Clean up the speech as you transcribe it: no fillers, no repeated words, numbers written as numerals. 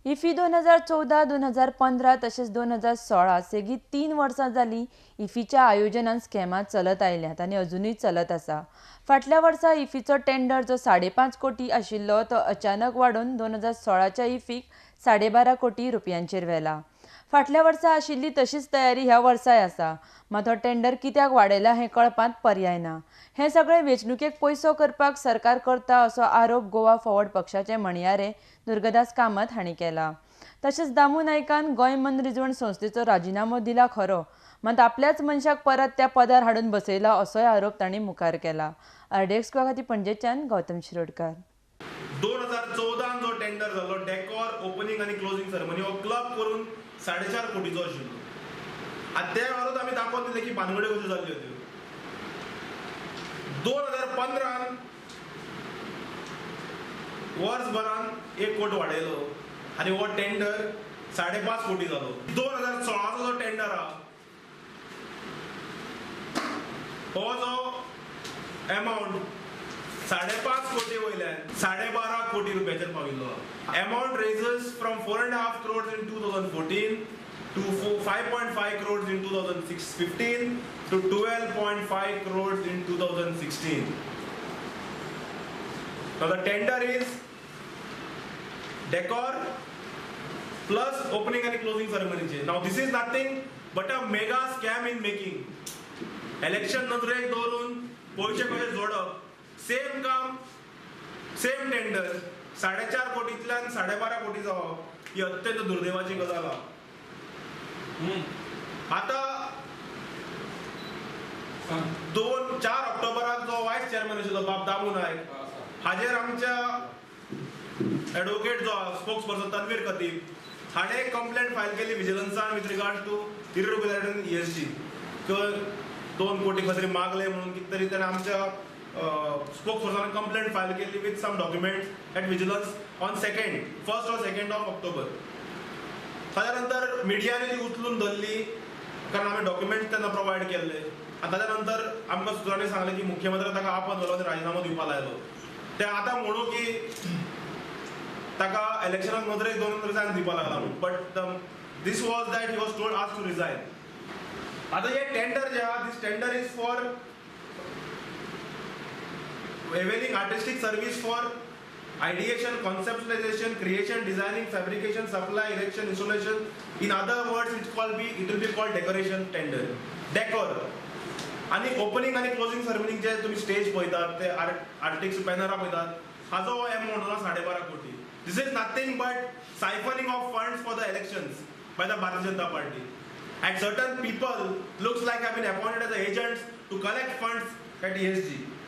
IFFI 2014, 2015 तशेंच 2016 सेगीत 3 वर्सां जालीं इफ्फीच्या आयोजनान स्कॅमां चलत आयल्यात आनी अजुनूय चलत आसा. फाटल्या वर्सा इफ्फीचो टेंडर जो 5.5 कोटी आशिल्लो तो अचानक वाडोवन 2016च्या इफ्फीक 12.5 कोटी रुपयांचेर व्हेला. फाटल्या वर्सा आशिल्ली तशीच तयारी ह्या वर्साय आसा, मात हो टेंडर कित्याक वाडयला हें कळपांत पर्याय ना. हें सगळें वेंचणुकेक पयसो करपाक सरकार करता असो आरोप गोवा फॉरवर्ड पक्षाचे म्हणयारे दुर्गदास कामत हांणी केला. तशेंच दामू नायकान गोंय मनरिजवण संस्थेचो राजिनामो दिला खरो, मात आपल्याच मनशाक परत त्या पदार हाडून बसयला असोय आरोप तांणी मुखार केला. आरडीएक्स खातीर पणजेच्यान गौतम शिरोडकर. 2014 जो टेंडर जालो डेकॉर ओपनिंग आनी क्लोजिंग सेरेमनी हो क्लब करून 4.5 कोटीचो आशिल्लो. आनी त्या वेळारूच आमी दाखोवन दिलें की भानगड्यो कश्यो जाल्ल्यो त्यो. 2015 वर्सभरान 1 कोट वाडयलो आनी हो टेंडर 5.5 कोटी जालो. 2016 जो टेंडर आहा हो जो एमावंट 5.5 कोटी वयल्यान 12.5 कोटी रुपयाचेर पाविल्लो. Amount raises from 4.5 crores in 2014 to 5.5 crores in 2015 to 12.5 crores in 2016. Now the tender is decor plus opening and closing ceremony. Now this is nothing but a mega scam in making. Election नजरेक दवरून पयशे कशे जोडप, same काम same tender, 4.5 कोटींतल्यान 12.5 कोटी जावप ही अत्यंत दुर्दैवाची गजाल आहा. आतां 4 ऑक्टोबराक जो वायस चेअरमॅन आशिल्लो बाब दामू नायक हाजेर आमच्या एडवोकेट जो स्पोक्स पर्सन तन्वीर खतीब हाणें एक कंप्लेंट फायल केली विजिलन्सान with regard to irregularity in ESG. 2 कोटी खंय तरी मागले म्हणून कितें तरी ताणें आमच्या स्पोक्स पर्सनान कंप्लेंट फायल केली with some documents at vigilance on 1st or 2nd of October. ताच्या नंतर मिडियाने ती उचलून धरली कारण आमी डॉक्युमेंट्स तेन्ना प्रोवायड केल्ले. आनी ताच्या नंतर आमकां सुत्रांनी सांगलें की मुख्यमंत्र्यान ताका आपोवन व्हेलो आनी राजिनामो दिवपाक लायलो. ते आतां म्हणू की ताका इलेक्शनाक नदरेक दवरून रिजायन दिवपाक लागला म्हणून, but this was that he was told ask to resign. आतां हे टेंडर जे आहा this tender is for availing artistic service for ideation, conceptualization, creation, designing, fabrication, supply, erection, installation. In other words, it will be called decoration tender. Decor. आणि opening आणि closing ceremony जे तुम्ही stage पळयतात ते artist बॅनरां पळयतात हाजो हो amount जाला 12.5 कोटी. This is nothing but siphoning of funds for the elections by the Bharatiya Janata Party. And certain people looks like have been appointed as agents to collect funds at ESG.